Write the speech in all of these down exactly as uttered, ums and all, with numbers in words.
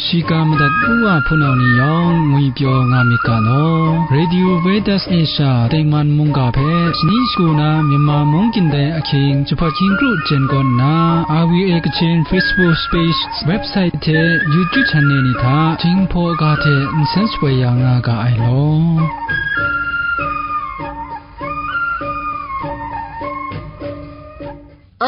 Shiga madat u wa hpunau ni yawng ngwi pyaw nga myit ga law. Radio Veritas Asia Taiman mungga hpe shani shagu na Myanmar mung kyin dai ahkying jahpawt hkying kru jen kawn nna, R V A Kachin Facebook page, website hte YouTube channel ni hta Jinghpaw ga hte nsen shapoi ya nga ga ai law.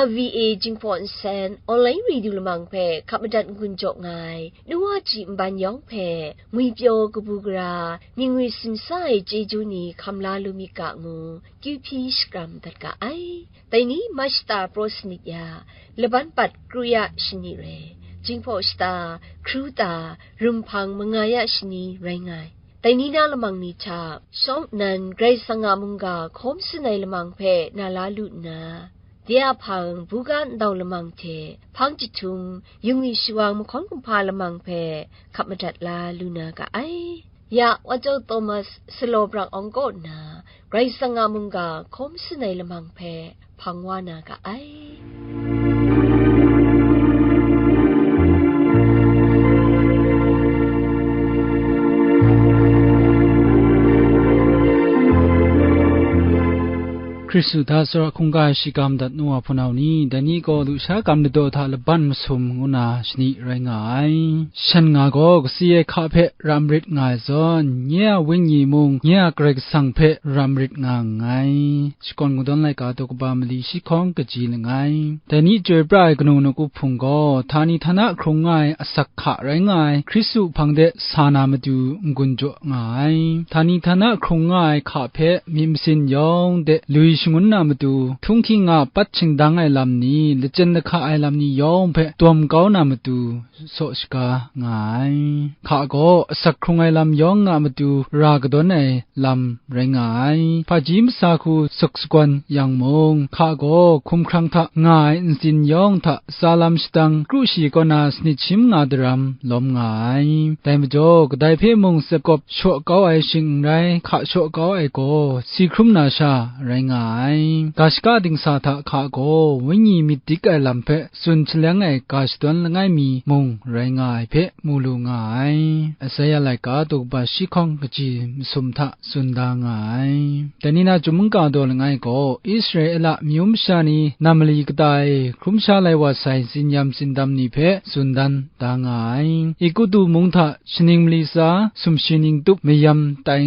R V A Jinghpaw Nsen Online Radio Lamang hpe hkap madat n-gun jaw nga ai, nu wa ji nban yawng hpe ngwi pyaw kabu gara, mying ngwi simsa ai chyeju ni hkam la lu myit ga ngu, kyu hpyi shakram dat ga ai. Dai ni Mashta praw sanit ya, laban pat kru ya shani rai, Jinghpaw shata, hkru ta, rumhpang manga ya shani rai nga ai. Dai ni na lamang ni hta, shawng nnan Karai Kasang a mungga hkawm tsun ai lamang hpe na la lu nna, de a hpang buga ndau lamang hte hpang jahtum, yungwi shawang mahkawn kumhpa lamang hpe hkap madat la lu na ga ai. Ya, Wacau Thomas Salaw Brak Awng kaw nna Karai Kasang a mungga hkawm tsun ai lamang hpe hpang wa na ga ai. Hkristu hta tsawra hkungga shiga madat nu wa hpunau ni, dai ni gaw lusha gam ladaw hta laban masum ngu na shani rai nga ai. Shan nga gaw kasi ai hka hpe ram rit nga ai zawn, nye a wenyi mung nye a Karai Kasang hpe ram rit nga nngai. Shakawn Kungdawn laika daw kaba mali shi hkawng kaji langai. Dai ni chyoi pra ai kanu nawku hpung gaw, htani htana hkrung nga ai asak hka rai nga ai Hkristu hpang de sa na matu n-gun jaw nga ai. Htani htana hkrung nga ai hka hpe myit masin yawng de lui shangun na matu, htunghking a pat shingdang ai lam ni, lachyen lahka ai lam ni yawng hpe dawm kau na matu, saw shaga nga ai. Hka gaw asak hkrung ai lam yawng a matu ra kadawn ai lam rai nga ai. Hpaji masa hku suk sagawn yang mung, hka gaw hkumhkrang hta nga ai ntsin yawng hta tsa lam shadang kru shi kaw na sanit shim nga daram lawm nga ai. Dai majaw, kadai hpe mung tsep kawp shaw kau ai shing n rai, hka shaw kau ai gaw si hkrum na sha rai nga ai. Ga shaka dingsa hta hka gaw, wenyi myit dik ai lam hpe tsun shaleng ai ga shadawn langai mi mung rai nga ai hpe mu lu nga ai. Asaia laika daw kaba shi hkawng kaji masum hta tsun da nga ai. Dai ni na chyum mungga daw langai gaw, Israela amyu masha ni nam mali kata e hkrum sha lai wa sai tsin-yam tsindam ni hpe tsun dan da nga ai. Egutu mung hta shaning mali tsa, sumshi ning tup mayam tai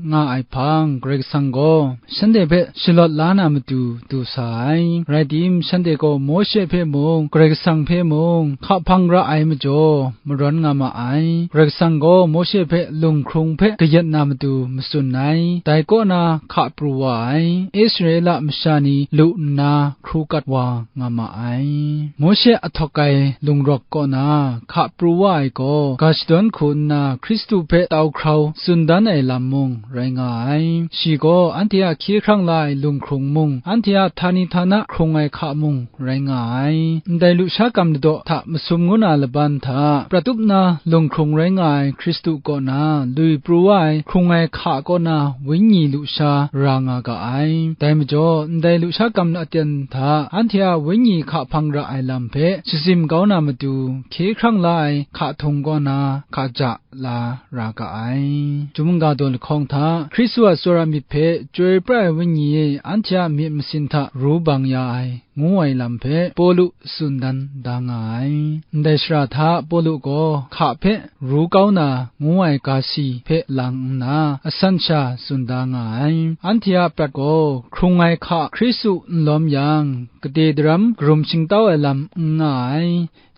nga ai hpang, Karai Kasang gaw shanhte hpe shalawt la na matu du sa ai. Rai tim, shanhte gaw Mawshe hpe mung, Karai Kasang hpe mung, hka hpang ra ai majaw, marawn nga ma ai. Karai Kasang gaw Mawshe hpe lunghkrung hpe kayat na matu matsun ai. Dai kaw na hka pru wa ai. Israela masha ni lu nna hkru kat wa nga ma ai. Mawshe ahtawk ai lungrawk kaw na hka pru wa ai gaw, ga shadawn hku nna Hkristu hpe tau hkrau tsun dan ai lam mung rai nga ai. Shi gaw anhte a hkye hkrang la ai lunghkrung mung, anhte a htani htana hkrung ai hka mung rai nga ai. Ndai lusha gam ladaw hta masum ngu na laban hta, prat up na lunghkrung rai nga ai Hkristu kaw na lui pru wa ai hkrung ai hka kaw na wenyi lusha ra nga ga ai. Dai majaw, ndai lusha gam aten hta anhte a wenyi hka hpang ra ai lam hpe shazim kau na matu, hkye hkrang la ai hka htung kaw na hka ja la ra ga ai. Chyum mungga daw lahkawng hta, Hkristu a tsawra myit hpe chyoi pra ai wenyi e anhte a myit masin hta ru bang ya ai, ngu ai lam hpe Pawlu tsun dan da nga ai. Ndai shara hta Pawlu gaw hka hpe ru kau na ngu ai ga si hpe lang nna, asan sha tsun da nga ai. Anhte a prat gaw hkrung ai hka Hkristu n lawm yang, kade daram karum shingtau ai lam n nga ai,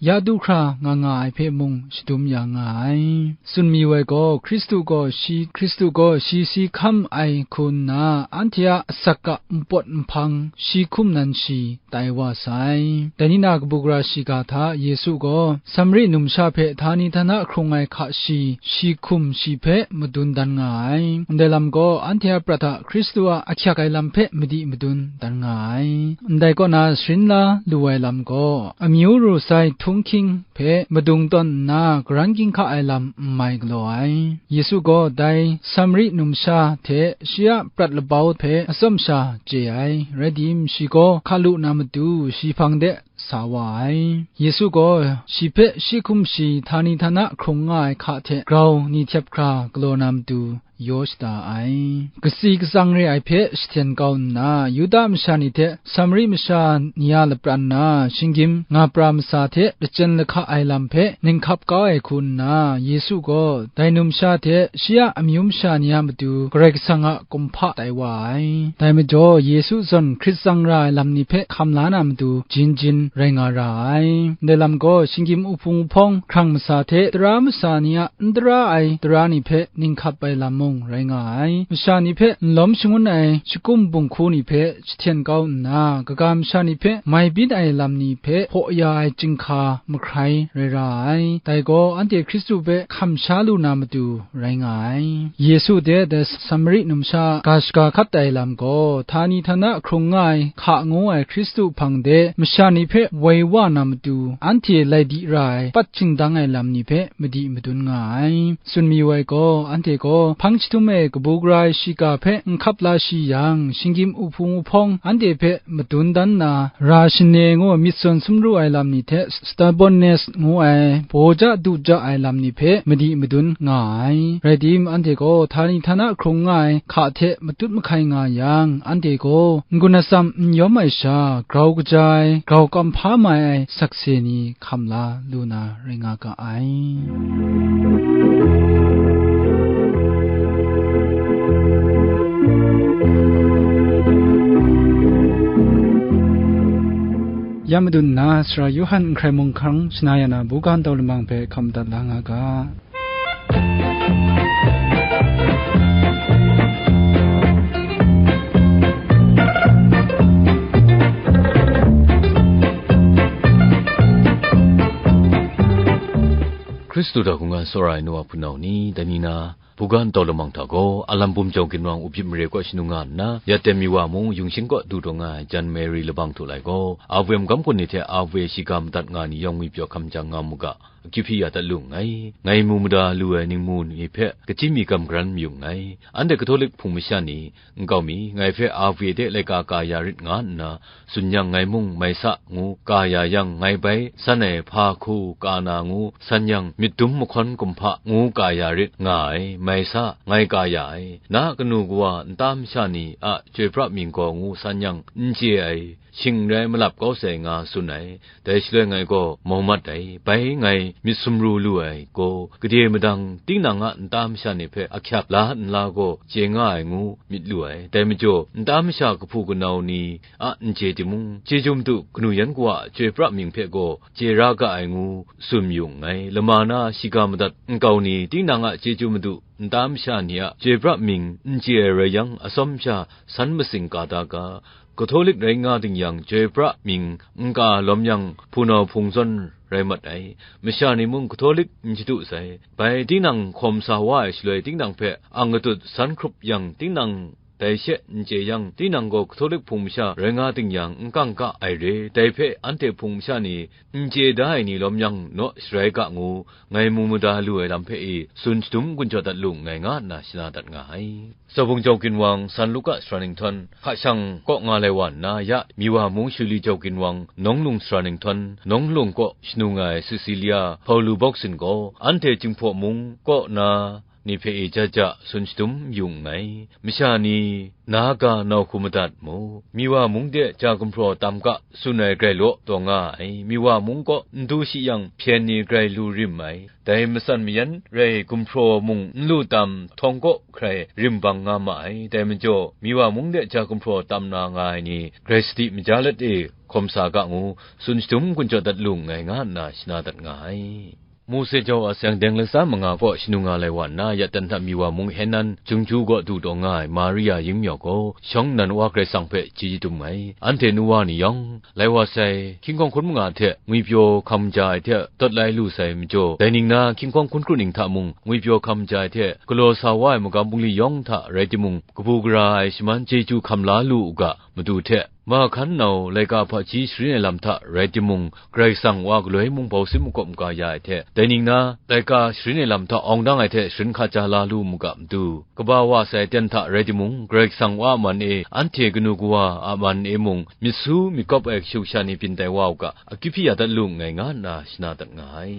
ya du hkra nga nga ai hpe mung shadum ya nga ai. Tsun mayu ai gaw, Hkristu gaw shi, Hkristu gaw shi si hkam ai hku nna, anhte a asak a npawt nhpang shi hkum nan shi tai wa sai. Dai ni na kabu gara shiga hta Yesu gaw Samari numsha hpe htani htana hkrung ai hka shi, shi hkum shi hpe madun dan nga ai. Ndai lam gaw anhte a prat hta Hkristu a ahkyak ai lam hpe madi madun dan nga ai. Ndai kaw na sharin la lu ai lam gaw, amyu ru sai htunghking hpe madung tawn nna, karan ginhka ai lam n mai galaw ai. Yesu gaw dai Samari numsha hte shi a prat labau hpe atsawm sha chye ai. Rai tim, shi gaw hka lu na matu, shi hpang de sa wa ai. Yesu gaw shi hpe shi hkum shi htani htana hkrung nga ai hka hte grau ni htep hkra galaw na matu yaw shada ai. Katsi katsang re ai hpe shahten kau nna, Yuda masha ni hte Samari masha ni a lapran na shinggyim nga pra masa hte lachyen lahka ai lam hpe ninghkap kau ai hku nna, Yesu gaw dai numsha hte shi a amyu masha ni a matu Karai Kasang a kumhpa tai wa ai. Dai majaw, Yesu zawn hkrit tsang ra ai lam ni hpe hkam la na matu jin jin rai nga ra ai. Ndai lam gaw shinggyim uhpung uhpawng hkrang masa hte tara masa ni a n tara ai tara ni hpe ninghkap ai lam mung rai nga ai. Masha ni hpe nlawm shangun ai shakum bunghku ni hpe jahten kau nna, kaga masha ni hpe mai byin ai lam ni hpe hpaw ya ai chyinghka mahkrai rai ra ai. Dai gaw anhte Hkristu hpe hkam sha lu na matu rai nga ai. Yesu hte dai Samari numsha ga shaga hkap tai lam gaw, htani htana hkrung nga ai hka ngu ai Hkristu hpang de masha ni hpe woi wa na matu, anhte lai di ra ai, pat shingdang ai lam ni hpe madi madun nga ai. Tsun mayu ai gaw, anhte gaw hpang jahtum e kabu gara ai shiga hpe n hkap la shi yang, shinggyim uhpung uhpawng anhte hpe madun dan nna, ra shane ngu myit sawn sumru ai lam ni hte stubbornness ngu ai, baw ja du ja ai lam ni hpe madi madun nga ai. Rai tim, anhte gaw htani htana hkrung nga ai hka hte matut mahkai nga yang, anhte gaw n-gun atsam n yawm ai sha, grau kaja ai, grau kam hpa mai ai sakse ni hkam la lu na rai nga ga ai. Ya madun nna, Sara Yawhan Nhkrai Mung Hkang shana ya na buga ntau lamang hpe hkam dat la nga ga. Hkristu hta hkungga tsawra ai nu wa hpunau ni, dai ni na, buga ntau lamang hta gaw, a lam bum jau ginwang Upyit mare kaw shanu nga nna, ya ten mi wa mung, Yungshing kaw du taw nga ai jan Mary labang htu lai gaw, a we magam kun ni hte a we shiga madat nga ni yawng ngwipyaw hkam jang nga mu ga, akyu hpyi ya dat lu nngai. Ngai mu mada lu ai ningmu ni hpe kachyi mi gam garan mayu nngai. Anhte Katolik hpung masha ni, nkau mi, ngai hpe a we de laika ka ya rit nga nna, tsun yang ngai mung mai sa ngu ka ya yang, ngai bai san ai hpa hku ka na ngu san yang, myit dum mahkawn kumhpa ngu ka ya rit nga ai, mai sa, ngai ka ya ai. Na kanu kawa nta masha ni a chyoi pra mying gaw ngu san yang, n chye ai, shing n rai malap kau sai nga tsun ai. Dai shaloi ngai gaw mau mat ai, bai ngai myit sumru lu ai gaw, gade madang tinang a nta masha ni hpe ahkyak la nla gaw chye nga ai ngu myit lu ai. Dai majaw, nta masha kahpu kanau ni a n chye timung, chyeju madu kanu yan kawa a chyoi pra mying hpe gaw chye ra ga ai ngu tsun mayu nngai. Lama na shiga madat nkau ni tinang a chyeju madu nta masha ni a chyoi pra mying n chye ai rai yang, atsawm sha san matsing ka da ga, Katolik rai nga ding yang, chyoi pra mying n ka lawm yang, hpunau hpung zawn rai mat ai. Masha ni mung Katolik n shadu sai. Bai tinang hkawm sa wa ai shaloi, tinang hpe ang katut san hkrup yang, tinang dai she n chye yang, tinang gaw Katolik hpung masha rai nga ding yang, n kang ka ai re. Dai hpe anhte hpung masha ni n chye da ai ni lawm yang naw sharai ga ngu, ngai mu mada lu ai lam hpe e, tsun shadum gun jaw dat lu nngai, nga nna shana dat nga ai. Tsawbung jau ginwang, San Luka sara ninghtawn, hka shang kaw nga lai wa nna, ya, Miwa mung Shuli jau ginwang, Nawng Lung sara ninghtawn, Nawng Lung kaw shanu nga ai Cecilia, Paulu bawk sin gaw, anhte Jinghpaw mung kaw na ni hpe e ja ja tsun shadum yu nngai. Masha ni, na ga nau hku madat mu. Miwa mung de ja gumhpraw tam ga tsun ai grai law taw nga ai. Miwa mung kaw n du shi yang, hpyen ni grai lu rim ai. Dai matsan mayan rai gumhpraw mung n lu tam htawng kaw hkrai rim bang nga ma ai. Dai majaw, Miwa mung de ja gumhpraw tam na nga ai ni, grai sadi maja let e, hkawm sa ga ngu, tsun shadum gun jaw dat lu nngai, nga nna shana dat nga ai. Mose jau a sayang deng latsa manga kaw shanu nga lai wa nna, ya tan hta Miwa mung Henan, Jungju kaw du taw nga ai Maria yingmyaw gaw, shawng nnan Wa Karai Kasang hpe chyeju dum ai. Anhte nu wa ni yawng, lai wa sai, hkying hkawng hkun manga hte ngwipyaw hkam ja ai hte dawt lai lu sai majaw, dai ning na hkying hkawng hkun kru ning hta mung ngwipyaw hkam ja ai hte galaw sa wa ai magam bungli yawng hta rai timung, kabu gara ai shaman chyeju hkam la lu u ga, Madu hte Ma hkan nau laika hpaji sharin ai lam hta rai timung, Karai Kasang Wa galoi mung bau sin makawp maga ya ai hte, dai ning na, laika sharin ai lam hta awng dang ai hte sharin hka ja la lu mu ga matu, kaba wa sai aten hta rai timung, Karai Kasang Wa a man e, anhte kanu kawa a man e mung, myit su myit kawp ai kashu kasha ni byin tai wa u ga, akyu hpyi ya dat lu nngai nga nna shana dat nga ai.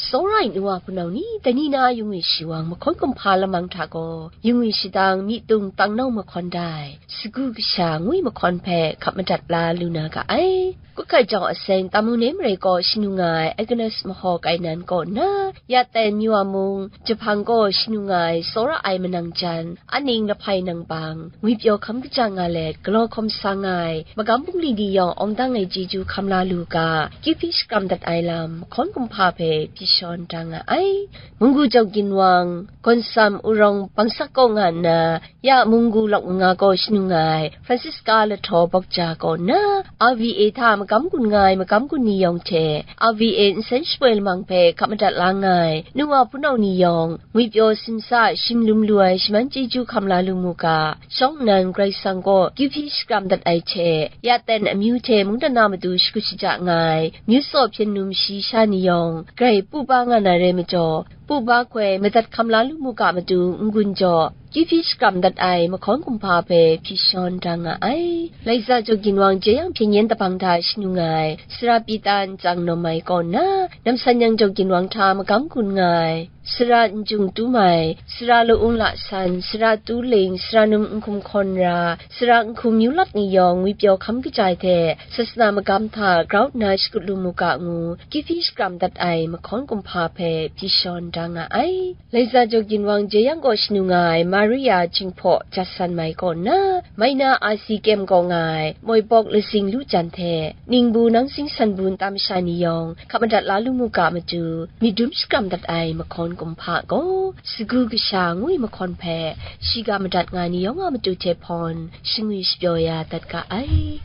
Tsawra ai nu wa hpunau ni, dai ni na yungwi shi wang mahkawn kumhpa lamang hta gaw, yungwi shadang myi tung tang nau mahkawn dai, sagu kasha ngwi mahkawn hpe hkap madat la lu na ga ai. Kut hkai jau aseng Tamu ne marai kaw shanu nga ai Agnes Mahaw Kainan kaw nna, ya ten myu a mung, jahpang kaw shanu nga ai tsawra ai manang jan, aning lahpai nang bang, ngwipyaw hkam kaja nga let, galaw hkawm sa nga ai, magam bungli ni yawng awng dang ai chyeju hkam la lu ga, kyu hpyi shakram dat ai lam, mahkawn kumhpa hpe hpyi shawn da nga ai. Munggu Jaw Ginwang, Gawnsam Urawng Bangsak kaw nga nna, ya Munggu lawk manga kaw shanu nga ai Francisca Lahtaw Bawkja kaw nna, R V A hta magam gun nga ai magam gun ni yawng hte, R V A nsen shapoi lamang hpe hkap madat la nga ai nu wa hpunau ni yawng, ngwipyaw simsa shim lum lu ai shaman chyeju hkam la lu mu ga, shawng nnan Karai Kasang kaw kyu hpyi shakram dat ai hte, ya ten amyu hte mungdan na matu shakut shaja nga ai, myu tsaw hpyen num shayi sha ni yawng, grai pu ba nga na rai majaw, pu ba hkoi madat hkam la lu mu ga matu n-gun jaw, kyu hpyi shakram dat ai mahkawn kumhpa hpe hpyi shawn da nga ai. Laiza Jaw Ginwang Jeyang Hpyen Yen Dabang hta shanu nga ai, Sara Pita Nchyang Nawm Mai kaw nna, Namsan Yang Jaw Ginwang hta magam gun nga ai, Sara N Jung Tu Mai, Sara Lawung La San, Sara Tu Ling, Sara Num Nhkum Hkawn Ra, Sara Nhkum Myu Lat ni yawng ngwipyaw hkam kaja ai hte, sasana magam hta grau nna shakut lu mu ga ngu, kyu hpyi shakram dat ai mahkawn kumhpa hpe hpyi shawn da nga ai. Laiza Jaw Ginwang Jeyang kaw shanu nga ai Maria Jinghpaw Jasan Mai kaw nna, Maina R C Kem kaw nga ai Moibawk Lazing Lu Jan hte, ningbu nang sing san bu nta masha ni yawng, hkap madat la lu mu ga matu, myit dum shakram dat ai mahkawn kumhpa gaw, sagu kasha ngwi mahkawn hpe, shiga madat nga ni yawng a matu hte hpawn, shangwi shapyaw ya dat ga ai.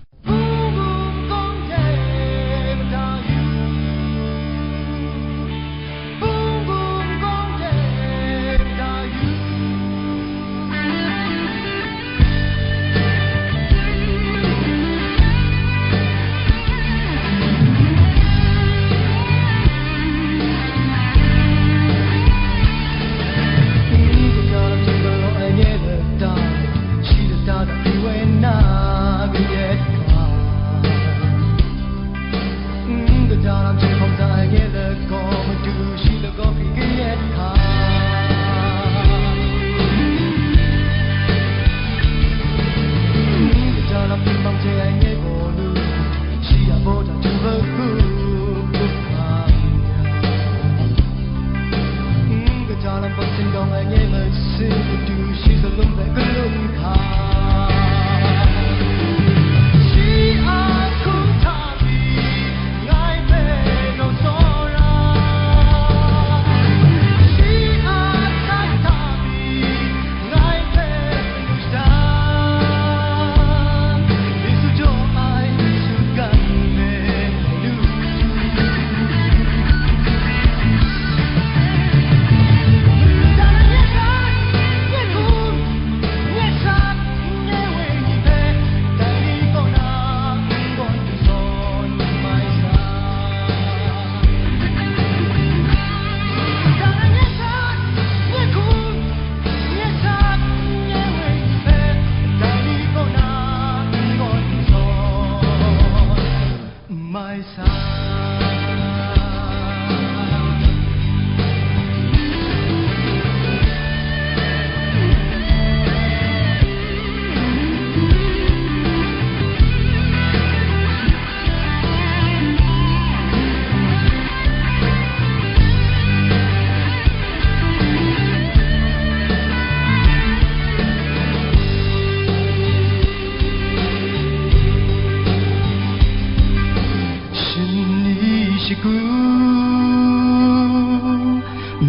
Shani shagu,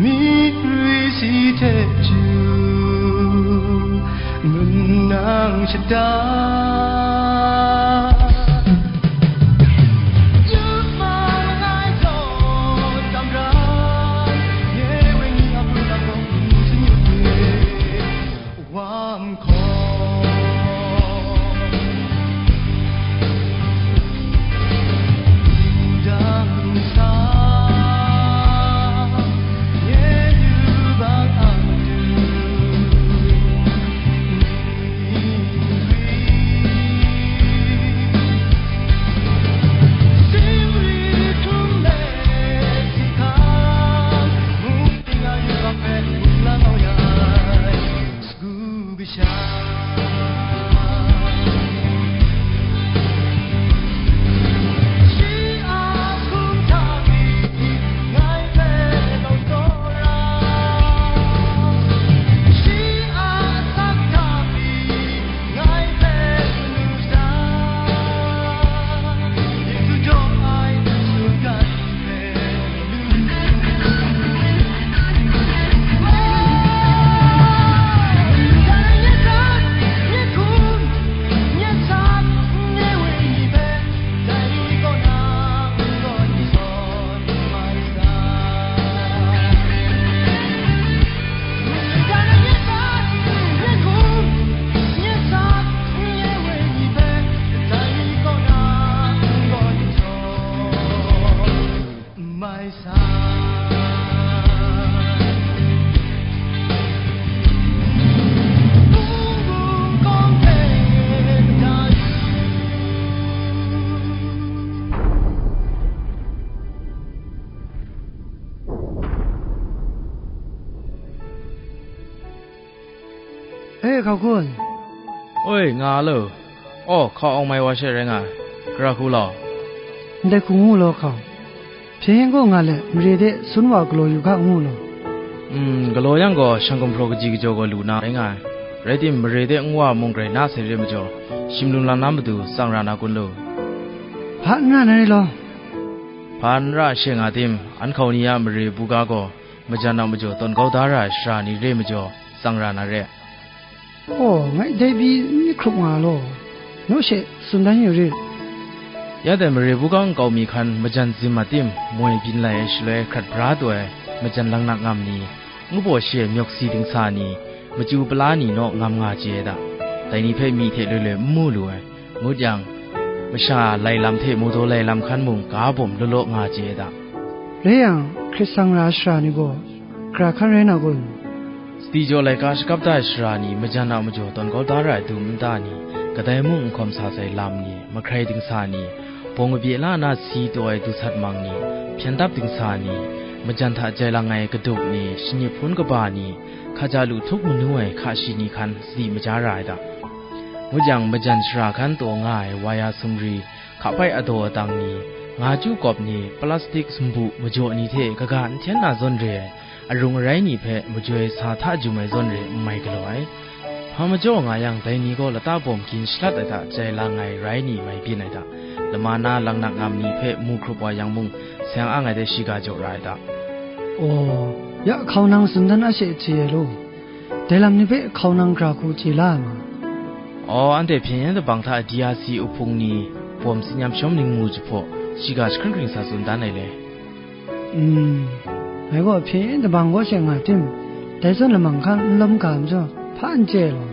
myit risi hte chyu, manang shada. Yuma langai zawn, damran E, hkau kun. Oi, nga lo. Aw, hkau awng mai wa she rai nga ai. Gara hku law. Ndai hku ngu law, hkau. Hpyen yen gaw nga let, mare de sun wa galaw yu ga ngu law. Mm, galaw yang gaw, shang gumhpraw kaji kajaw gaw lu na rai nga ai. Rai tim, mare de nwa mung grai na sai re majaw, shim lum lam na matu tsang ra na kun lu? Hpa n ra na re law. Hpa n ra she nga tim, an hkau ni a mare buga gaw, majan a majaw tawn kau da ra ai shara ni re majaw, tsang ra na re. Aw, ngai dai pyi n myit hkrup nga law, naw she tsun dan yu rit. Ya dai mare buga nkau mi hkan majan zim a tim, moi byin lai ai shaloi hkrat bra taw ai majan langnak ngam ni, ngu baw shi ai myawk si dingsa ni, machyu pala ni naw ngam nga chye ai da. Dai ni hpe myi hte loi loi n mu lu ai. Ngut yang, masha lai lam hte mawdaw lai lam hkan mung ga bawm law law nga chye ai da. Rai yang, hkrit sang ra ai shara ni gaw, gara hkan rai na kun? Sadi jaw laika shakap da ai shara ni, majan a majaw tawn kau da ra ai dum nta ni, kadai mung n hkawm sa sai lam ni, mahkrai dingsa ni, bawng kabye la na si taw ai dusat mang ni, hpyen dap dingsa ni, majan hta jai lang ai kaduk ni, shanyi hpun kaba ni, hkaja lu htup manu ai hka shi ni hkan sadi maja ra ai da. Ngut yang, majan shara hkan taw nga ai waya sumri, hkapai adaw adang ni, nga chyu kawp ni, plastik sumbu majaw ni hte kaga n hten na zawn re ai, arung arai ni hpe majoi sa hta jum ai zawn re n mai galaw ai. Hpa majaw nga yang, dai ni gaw lata bawm gin shalat ai hta jai lang ai rai ni mai byin ai hta, lama na langnak ngam ni hpe mu hkrup wa yang mung, seng ang ai de shiga jaw ra ai hta. Aw, ya hkau nang tsun dan a she chye ai law. Dai lam ni hpe hkau nang gara hku chye la ai ma? Aw, anhte hpyen yen dabang hta D R C uhpung ni bawm tsin yam shawm ningmu jahpaw, shiga jahkring hkring sa tsun dan ai le. Mm, ngai gaw hpyen yen dabang kaw she nga tim, dai zawn lamang hkan n lawm ga majaw, hpa n chye law.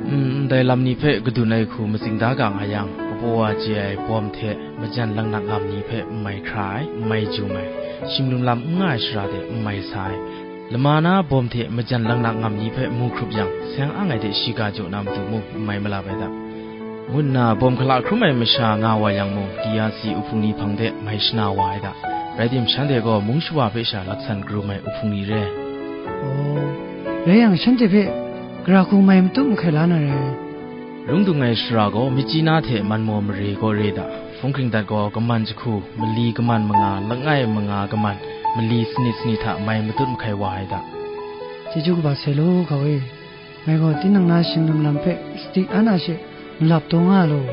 Mm, ndai lam ni hpe kadun ai hku matsing da ga nga yang, kabaw wa chye ai bawm hte majan langnak ngam ni hpe n mai hkra ai, n mai jum ai, shim lum lam n nga ai shara de n mai sa ai, lama na bawm hte majan langnak ngam ni hpe mu hkrup yang, seng ang ai de shiga jaw na matu mung n mai malap ai da, ngu nna bawm hkala hkrum ai masha nga wa yang mung, D R C uhpung ni hpang de mai shana wa ai da. Rai tim, shanhte gaw mung shawa hpe sha laksan karum ai uhpung ni re. Aw, rai yang, shanhte hpe gara hku mai matut mahkai la na re. Lung dung ai shara gaw, myit chyi na hte man maw mare gaw re da, hpung hkring dat gaw, kaman jahku, mali kaman manga, langai manga kaman, mali sanit sanit hta mai matut mahkai wa ai da. Chyeju kaba sai law, hkau e. Ngai gaw tinang na shim lum lam hpe sadi an a she malap taw nga law.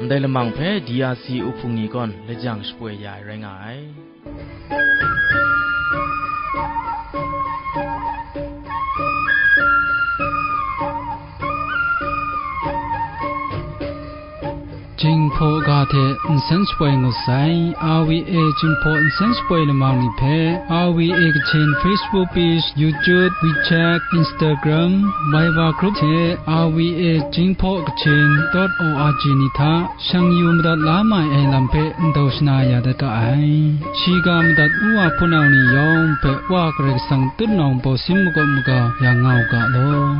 Ndai lamang hpe D R C uhpung ni gawn lajang shapoi ya ai rai nga ai. Jinghpaw ga hte nsen shapoi ngut sai, R V A Jinghpaw nsen shapoi lamang ni hpe, R V A Kachin Facebook page, YouTube, WeChat, Instagram, Viber group hte R V A Jinghpaw Kachin dot O R G ni hta shang yu madat la mai ai lam hpe ndau shana ya dat ga ai. Shiga madat u wa hpunau ni yawng hpe Wa Karai Kasang tutnawng bawsin makawp maga ya nga u ga law.